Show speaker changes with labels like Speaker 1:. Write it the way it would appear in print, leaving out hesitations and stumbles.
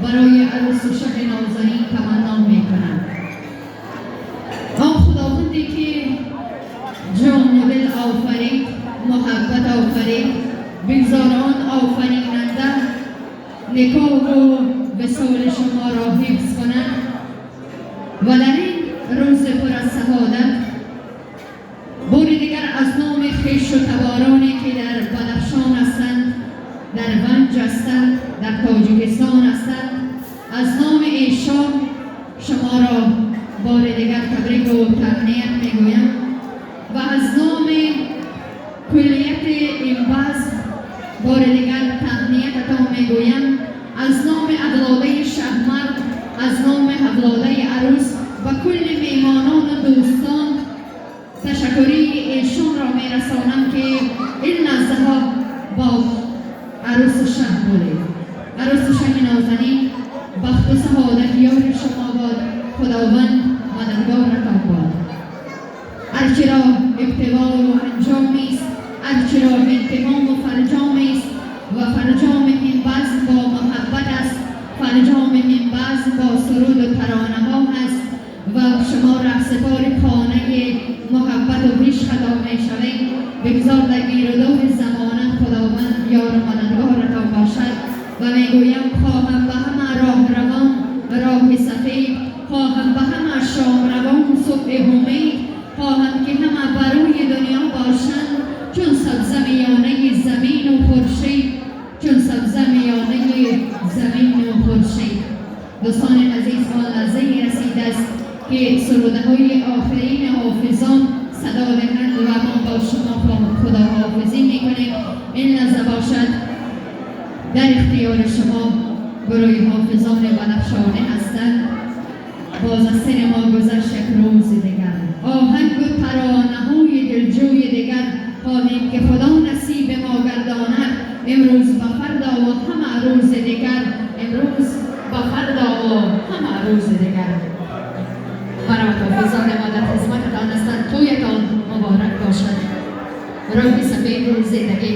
Speaker 1: Барои арӯсу шаҳи нозанин таманно мекунам. Он Худованде ки ҷону дил офарид, муҳаббат офарид, бигзор он офаринанда никоҳу висоли шуморо ҳифз кунад ва дар ин рӯзи пур аз саодат бори дигар аз номи хешу табороне ки дар Бадахшон ҳастанд, дар Ванҷ ҳастанд, дар Тоҷикистон ҳастанд, аз номи эшон шуморо бори дигар табрику таҳният мегӯям ва аз номи куллияти ин базм бори дигар таҳниятатон мегӯям. Аз номи авлодаи шаҳмард, аз номи авлодаи арӯс ва кулли меҳмонону дӯстон ташаккурии эшонро мерасонам, ки ин лаҳзаҳо бо арӯсу шаҳ будед. Арӯсу шаҳи нозанин, бахту саодат ёри шумо бод, Худованд мададгоратон бод. Ҳарчиро ибтидову анҷомест, ҳарчиро интиҳову фарҷомест ва фарҷоми ин базм бо муҳаббат аст, фарҷоми ин базм бо суруду таронаҳо ҳаст ва шумо раҳсипори хонаи муҳаббату ишқ хато мешавед. Бигзор дар гирудори замона Худованд ёру мададгоратон бошад. Ва мегӯям: хоҳам ба ҳама роҳравон роҳи сафед, хоҳам ба ҳама шомравон субҳи умед, хоҳам ки ҳама бар рӯи дунё бошанд чун сабза миёнаи замину хуршед, чун сабза миёнаи замину хуршед. Дӯстони азиз, он лаҳзае расидааст, ки сурудаҳои охирини ҳофизон садо диҳанд ва мо бо шумо худоҳофизӣ мекунем. Ин лаҳза бошад дар ихтиёри шумо. Гурӯҳи ҳофизони бадахшонӣ ҳастанд. Боз аз сари мо гузашт як рӯзи дигар, оҳангу таронаҳои дилҷӯи дигар хоҳем, ки Худо насиби мо гардонад имрӯз ба фардо ва ҳама рӯзи дигар, имрӯз ба фардо ва ҳама рӯзи дигар. Барои ҳофизони мо дар хизмататон ҳастанд. Тӯятон муборак бошад, роҳи сафеду зиндагӣ.